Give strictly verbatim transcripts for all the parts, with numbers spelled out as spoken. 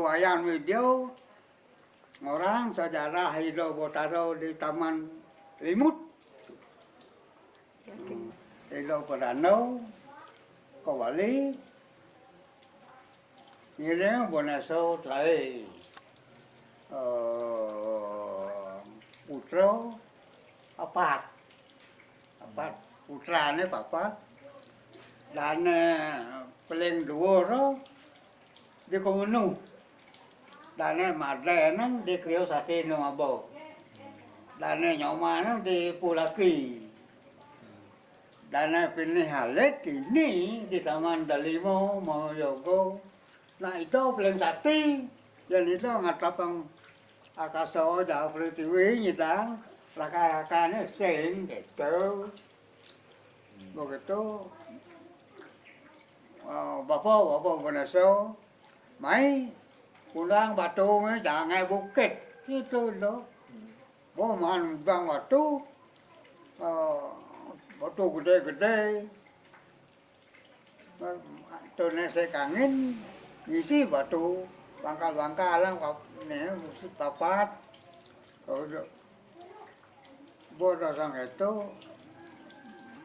Wayan Widya ngorang sejarah Ida Betara di Taman Limut. Ida Padana, Kawali, ngiring Bonesa tlaé. Eh, putra papat. Papat. Putrané papat. Dané paling dhuwur di Kemunu. Dané madé nang di Kriya Sati nang aba. Dané nyoma nang di Pulaki. Dané pinih alit dini di Taman Dalima Mahayoga. Nah, ida paling sati, yén ida ngatapang akasa ja pritiwi nyidang raka-rakané sing gitu. Begitu. Eh, bapa, bapa Bonesa, mai undang batu mai jangai bukit. Gitu loh. Boh man undang batu, eh, batu gedé-gedé. Tuné sing kangin ngisi batu bangkal-bangkalan pap-, né, papat. Kalau bodo sang itu,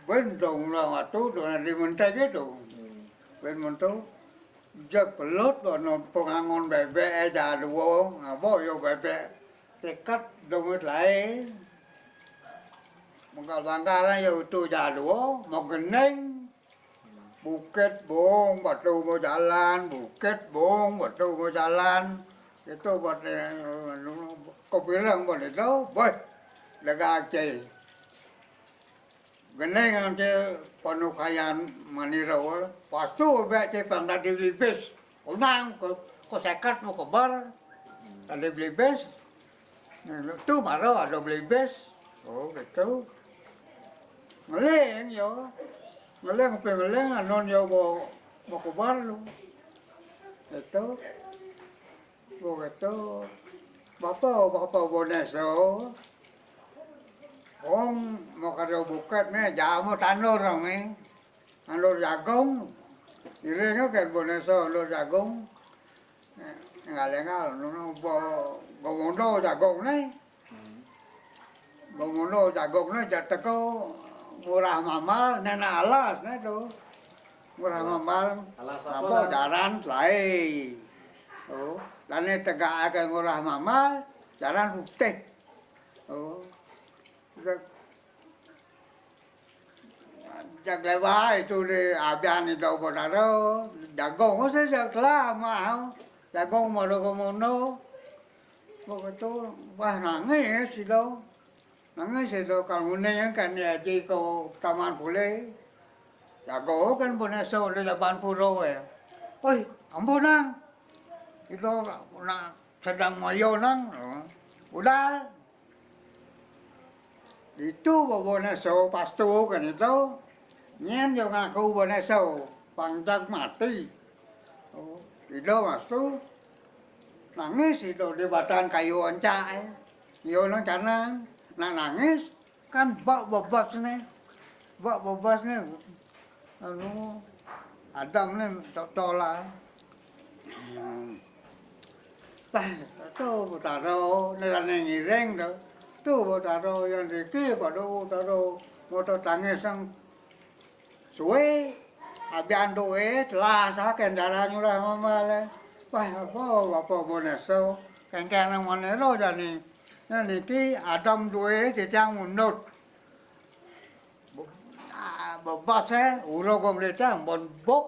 bendong lah batu, tuné di mentek itu. Hmm. Ben mentu, jeg pelut, ono pengangon bébék, eh, jadua, ngabo yo bébék. Seket dong lain. Bangkal-bangkalan yo utuh jadua, mau gending. Bukit bung, batu mau jalan, bukit bung, batu mau jalan. Itu buat, eh, anu, kopilang buat itu, boy, lega aja. Gending ante panukayan manira, pasu bébék ci pang dadi beli bis. Unang ko, ko seket mau kebar, dadi beli bis. Tu mara ada beli bis. Oh, gitu. Ngeling, yo. Ngeling, pe ngeling, anon yo mau, mau kebar lu. Gitu. Oh, gitu. Bapa, bapa Bonesa. Ong, mau kada bukit né, jamu tandur, né. Tandur jagung. Iring kan Bonesa tandur jagung. Ngalih-ngalih, nunu, bo-, gomondo jagung né. Gomono jagongné jak teka Ngurah Mamal, néna alas né to. Ngurah Mamal, alas apa, apa, lah? Jaran tlaé. Oh, dané tegakaké Ngurah Mamal, jaran putih. Oh. Jak, jak léwat itu di abian itu Betara, jagong sih jak lah mah. Jagong mara gomono. Begitu, wah, nangis sida. Nangis sida, kal nguning kan ya, aji ka taman pulih. Jago kan Bonesa udah jaban pura ya. Oi, ampun, Nang. Kita nak sedang maya, Nang. Udah. Itu Bonesa pastu kan itu. Nyén yo ngaku Bonesa, pang jak mati. Oh, ida mastu. Nangis ida di batan kayu ancak, eh. Yo nang canang, nak nangis, kan bak bebas né. Bak bebas né, anu, Adam né, tok tola. Hmm. Bah, tu Betara, né ngiring tu. Tu Betara yang diki pada Betara, motor tangis sang. Suwé, abian duwé, telah sah kencaran Ngurah Mamal. Wah, apa, apa Bonesa, kencaran manira jani. Nah, niki Adam duwé titiang mundut. Be-, ah, bebas, eh, urung kok mlita, ampun buk.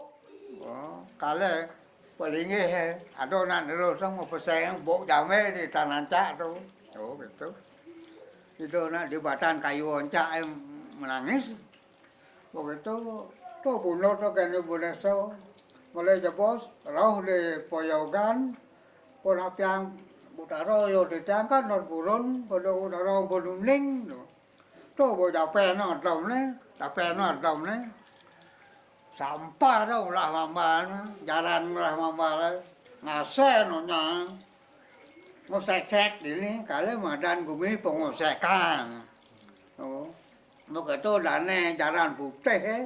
Oh, kalih palinggih, eh, ada nak nerus, mau peseng, buk jamé di tanah cak tu. Oh, gitu. Itu nak di batan kayu ancak, eh, menangis. Begitu, tu bunuh tu kene Bonesa. Mulai jebos, rauh di poyogan, pun apian Betara yo ditangkat, not burun, pada Betara benuning tu. Tu bo japé no dom né, japé no dom né. Sampah tu ulah mambal, jalan ulah mambal, ngasé no nya. Ngosek-sek dini, kali madan gumi pengosekan. Oh. Begitu dané jaran putih, eh.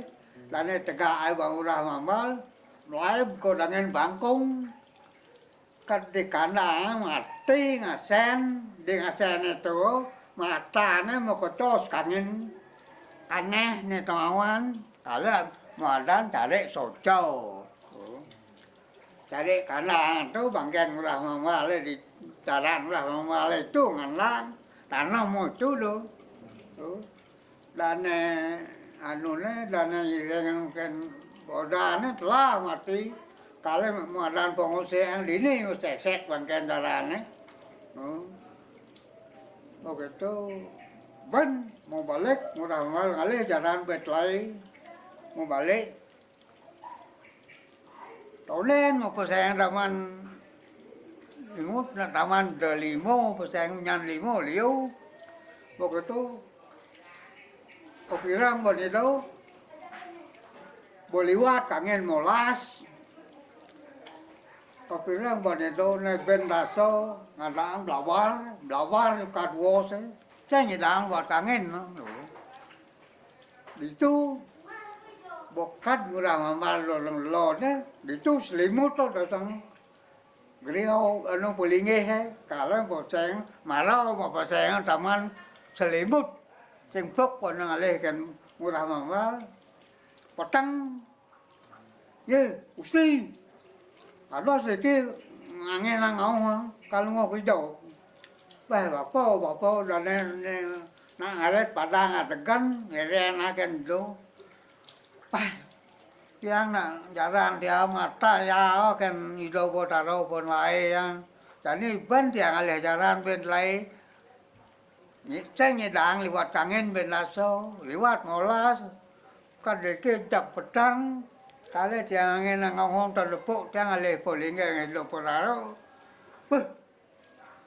Dané tegak ai bang Ngurah Mamal, laib ko dangen bangkung. Kan di kandang mati ngasen, di ngasen itu matane mau kecos kangin aneh nih tongawan, kalian mau adan cari soco. Cari kandang tuh bangken udah mamale di jalan udah mamale itu ngandang tanam mau itu tuh. Tuh. Dane anune, dane ireng ken bodane telah mati. Kale muadan pengungsian dini sesek bangken darane. Hmm. Oke tuh. Ben mau balik, mudah mal ngalih jalan bet lai. Mau balik. Tonen mau peseng taman limo, na taman de limo, peseng nyan limo liu. Begitu, kopirang bani do, boliwat kangen molas. Kopirang bani do, ne ben daso, ngadang blawar, blawar kaduo se. Ceng idang buat kangen, no. Ditu, bokat murah mamal lolong lone, ditu selimut to datang. Griau anu pelinggih he, kalau boseng, marau mau boseng taman selimut. Sing pok pada ngalih kan murah mamal. Petang. Ye, usti. Ada siki ngangen nang ngau kalau ngau hijau. Wah, bapa, bapa, dane ne nak ngaret padang ategan, ngere anaken tu. Wah, tiang nak jaran tiang mata ya kan ido botaro pun lae ya. Jani ben tiang alih jaran ben lae. Sing nyidang liwat kangen ben laso, liwat molas. Kadeke jak petang, kale tiang angen nang ngongong tadepuk tiang alih polingge ngedo potaro. Beh,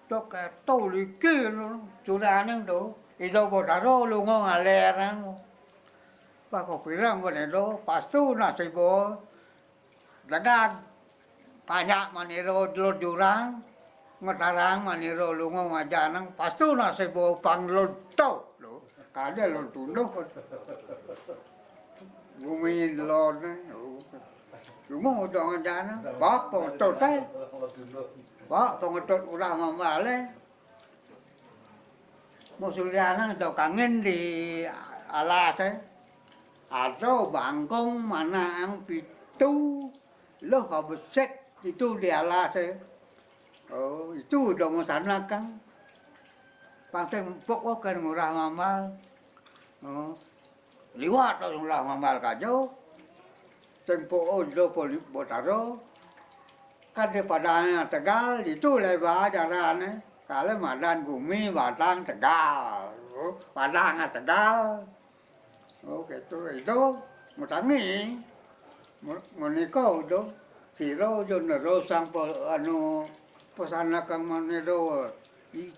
tok keto liki lo, curane do. Ido potaro lungo ngaler nang. Wah, kopirang bane do, pasu nasibo. Dagag. Panjak maniro lod jurang, ngetarang maniro lungo ngajanang, pasu nasibo pang lod to. Lo, kada lod tunduh. Gumi lod ne. Lungo udah ngajanang, bak pengetot eh. Bak pengetot udah mambale. Musulianang do kangen di alas eh. Ado bangkong mana ang pitu. Loh, kabesek itu di alas eh. Oh, itu udah mau sana kan. Pangseng empuk oh kan murah mamal. Oh. Liwat oh murah mamal kajo. Sing empuk oh do poli botaro. Kan di padangnya Tegal, itu lebar jalannya. Kalau madan gumi, padang Tegal. Oh, padangnya Tegal. Oh, gitu. Itu mutangi. Mu-, ngoniko udah. Siro udah nerus sampai anu pesanakan maniro.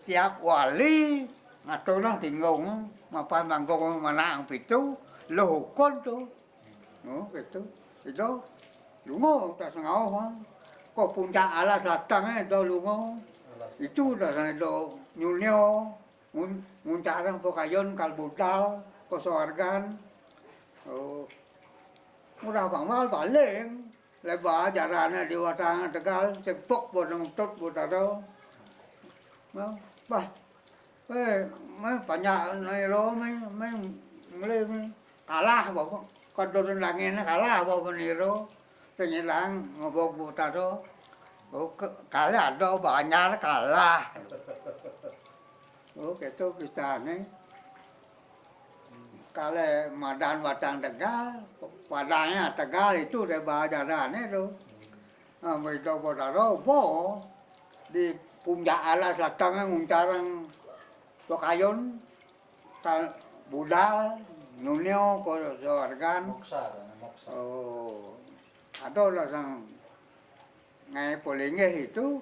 Tiap wali ngaturang tinggung, mapan manggung manang pitu, lo hukun tuh. Oh, gitu. Itu. Lungo tak sengauh. Kok puncak alas latang eh, do lungo. Itu dah sana do nyunyo. Ngun-, nguncarang pokayon kal budal, kosoargan. Oh. Murah bangwal paling. Lebar jarane di watang Tegal, cepok bodong tut botaro. Bah, eh, meh, panjak niro, meh, meh, mele, meh. Kalah, bapak. Kadurun langene kalah, bapak niro. Tenyelang, ngobok botaro. Oh, ke-, kalah do, banyar kalah. Oh, gitu kisahnya. Kale madan watang Tegal, padangnya Tegal itu de bajarane tu. Nah, itu potaro bo di puncak alas latang nguncarang pokayon, tal budal, nunio ko soargan. Moksa, moksa. Oh, ada lah sang Ngai polinggih itu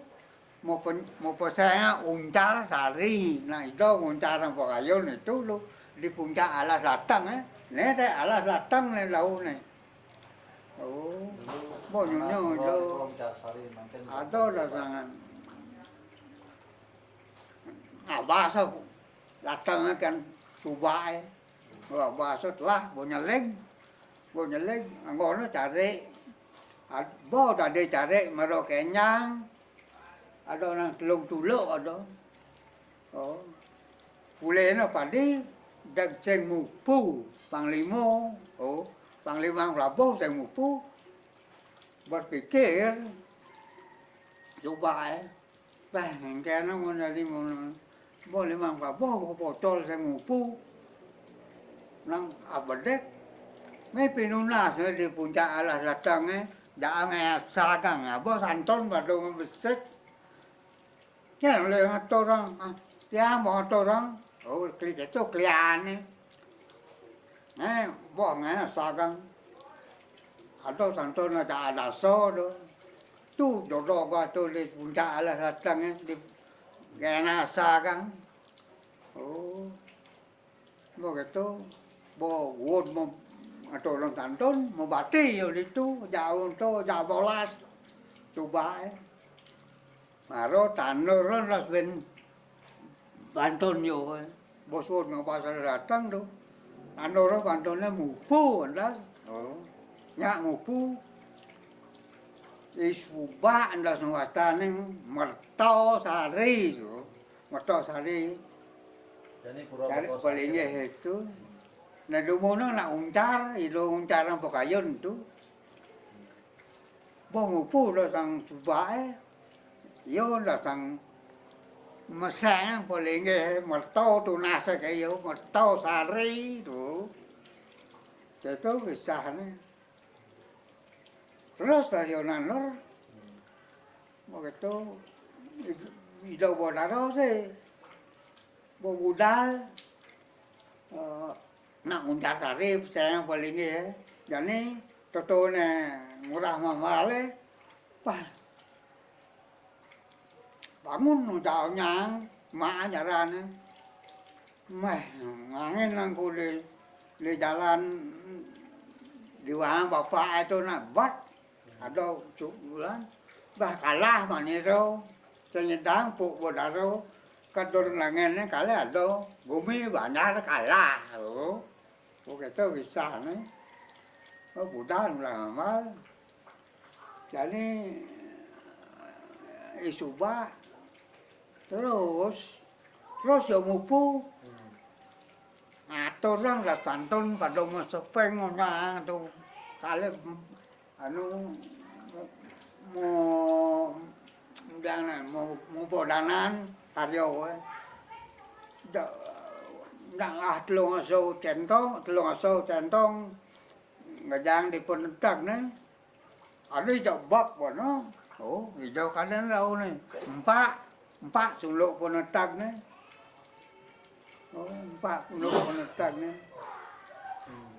mau pen-, mau pesenga uncar sari. Nah, itu uncar yang pokayon itu lo di puncak alas latang eh. Ne te alas latang ne lau ne. Oh, bo nyunyo itu. Ada lah sangan. Abah so latang kan subai. Abah so telah bo nyeling. Bo nyeling, anggono cari. Ad-, bo tadi cari mero kenyang. Ada nang Telung Tuluk ada. Oh. Pulihna padi, dek Ceng Mupu, panglima. Oh, panglima pelabuh Ceng Mupu. Berpikir, cuba, eh. Bah, engkena mun dadi mun, mun limang pelabuh, bocol Ceng Mupu. Nang abedek, meh pinunas, meh di puncak alas datang, eh. Jaang, eh, sagang, apa santun pada besik. Nya, le ngaturang, ah, tiang mau ngaturang. Oh, klik itu kliane. Eh, boh ngena sagang. Ada santun ada ada so do. Tu jodoh gua tu di puncak alas datang, eh, di ngena sagang. Oh. Begitu, bo won mo atau orang santun, mau bati yo ditu, jauh tu, jauh bolas. Cuba, eh. Maro tanur las ben pantun yo, eh. Bos won ngabasa datang tu. Tanur pantunnya Mupu, endas. Oh. Nyak Mupu. Isuba, endas nuwataning Mertosari tu. Mertosari. Jani pura Jani Mertosari. Palinggih itu. Nah, dumunung nak uncar, ilo uncaran pakayun tu. Boh ngupu dah sang cuba, eh. Yo dah sang meseng palinggih Merto tunas ke yo, Mertosari tu. Itu kisahnya. Terus dah yo nanur. Begitu, id-, ida Bodaro sih. Bebudal, eh, nak uncar tadi, saya paling, eh. Jani, totone Ngurah Mambal, eh. Wah, bangun udah nyang, mak ajaran, eh. Meh, angin nang ku di, di jalan, di wahang bapak itu nak bat. Ada ucuk bulan. Bah, kalah maniro. Sing nyedang puk Bodaro. Kadur langene kalah ada. Bumi banjar kalah. Oh. Oh, kita bisa ni. Oh, budal mulai amal. Jadi, isuba. Terus, terus ya mupu. Hmm. Ngatur orang lah santun pada mau sepeng orang tu. Kalau anu, mau, jangan, mau, mau bodanan, karyo, eh. Da-, ndak ah telung aso centong, telung aso centong, ngejang di penetak ni. Ada ijau bak bono. Oh, ijau kanan lau ni. Empat, empat suluk penetak ni. Oh, empat suluk penetak ni. Hmm.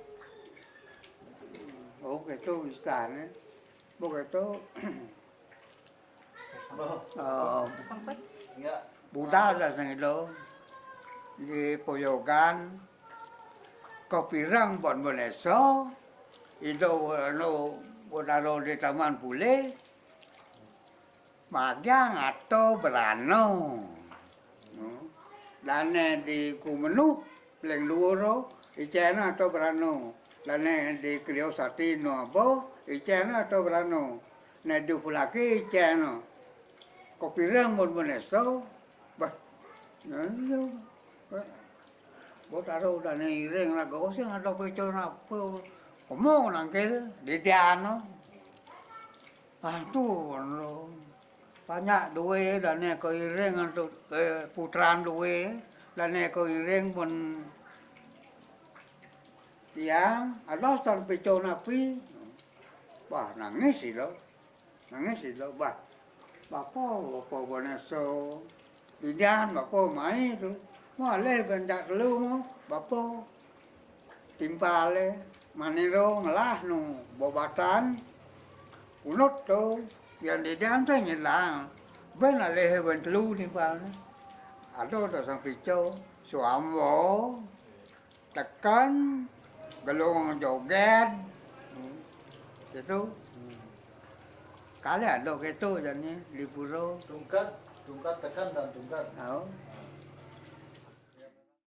Oh, gitu kisah ni. Begitu. Oh. Enggak. Budal lah sing itu. Di Poyogan. Kopireng pon Boneso. Itu, anu, Bodaro di Taman Pule. Magiang atau berano. Hmm. Dane di Kumenu, paling luwur, icena atau berano. Dane di Kriosati no abo, icena atau berano. Ne di Fulaki icena. Kopireng mun Boneso. Bah. Nah, iya. Botaro dane iring lah, gak usah ada pecah apa. Komo nangkil, di tiano. Ah, tu, anu. Banyak duwe, dane ko iring antuk, eh, putran duwe, dane ko iring pun tiang, ada san pecah napi. Wah, nangis sih lo. Nangis sida, bah. Bapa, bapa Boneso. Bidan, bapa mai tu. Malih bencak telu mu, bapa. Timpale, maniro ngelah nu, bobatan. Unut tu, yang didian teh ngilang. Ben alih ben telu timpal ni. Ada tu sang pico, suambo. Teken, gelung joget. Hmm. Gitu. Hmm. Kali ada gitu jani di pura. Tungkat, tungkat teken dan tungkat. Oh.